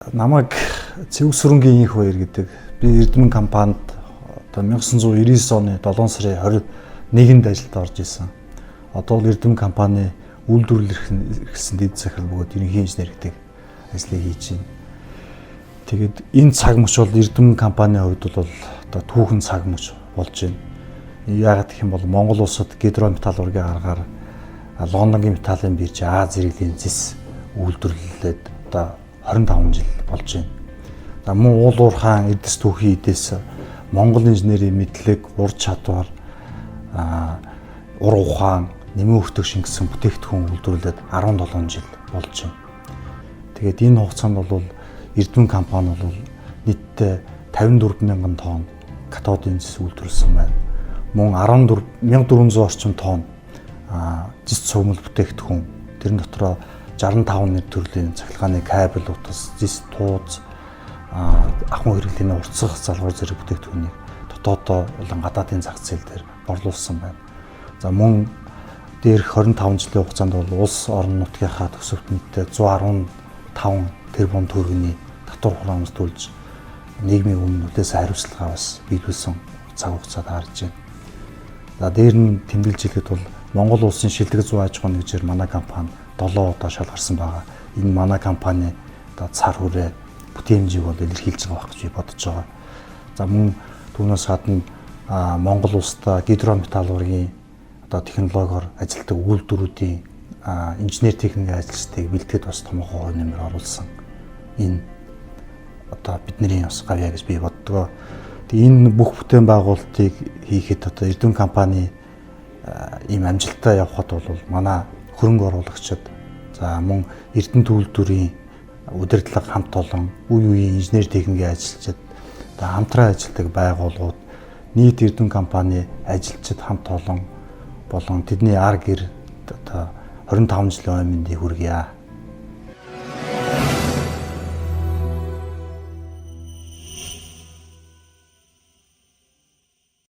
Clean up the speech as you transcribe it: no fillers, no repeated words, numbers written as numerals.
Намайг Цэвэг сүрэнгийн инх баяр гэдэг. Би Эрдэмэн компанид одоо 1999 оны 7 сарын 21-нд ажилд орж исэн. Одоо бол Эрдэмэн компани үйлдвэрлэл эрхэлсэн дэд захирал бөгөөд ерөнхий инженер гэдэг ажлыг хийж байна. Тэгээд энэ цаг мөч бол Эрдэмэн компанийн хувьд бол одоо түүхэн цаг мөч болж байна. Яагаад гэх юм бол Монгол улсад гидрометаллургийн аргаар Лондонгийн металлын бирж А зэрэглэлийн зэс үйлдвэрлэлээд одоо 25 жил болж байна. За мөн уул уурхаан эдэс түүхийн эдээс Монгол инженерийн мэдлэг, ур чадвар, ур ухаан, нэмэн өртөг шингэсэн бүтээгдэхүүн үйлдвэрлээд 17 жил болж байна. Тэгээд энэ хугацаанд бол Эрдэмэн компани бол нийтдээ 54 мянган тонн катодын зэс үйлдвэрлэсэн байна. Мөн 14 1400 орчим тонн зэс цугмал бүтээгдэхүүн, тэрэн дотроо 65 нэр төрлийн цахилгааны кабель, утас, зэс, тууз, ахуйн хэрэглээний уртсах залгуур зэрэг бүтээгдэхүүнийг дотоодоо болон гадаадын зах зээл дээр борлуулсан байна. За мөн дээрх 25 жилийн хугацаанд бол улс орон нутгийнхаа төсөвт нийтдээ 115 тэрбум төгрөгийн татвар хураамж төлж нийгмийн өмнө нөлөөсөн хариуцлага бас биелүүлсэн цаг хугацаа таарж байна. За дээр нь тэмдэглэж хэлэхэд бол Монгол улсын шилдэг 100 аж ахуйн нэгжээр манай компани 7 удаа шалгарсан байгаа. Энэ манай компани одоо цар хүрээ бүтээмжийг бол илэрхийлж байгаа байх гэж би бодож байгаа. За мөн түүнээс гадна Монгол улстай гидрометаллургийн одоо технологиор ажилладаг үйлдвэрүүдийн инженер техникийн ажилчдыг бэлтгэхэд бас томоохон хувь нэмэр оруулсан. Энэ одоо бидний бас гавьяа гэж би боддгоо. Тэгээ энэ бүх бүтээн байгуулалтыг хийхэд одоо Эрдэмэн компани ийм амжилттай явхад бол манай хөрөнгө оруулагчид, за мөн Эрдэнэ үйлдвэрийн удирдлага хамт олон үе үеийн инженер техникийн ажилчид, одоо хамтран ажилладаг байгууллагууд, нийт Эрдэмэн компани ажилчид хамт олон болон тэдний ар гэр одоо 25 жилийн ой мэндийг хүргье.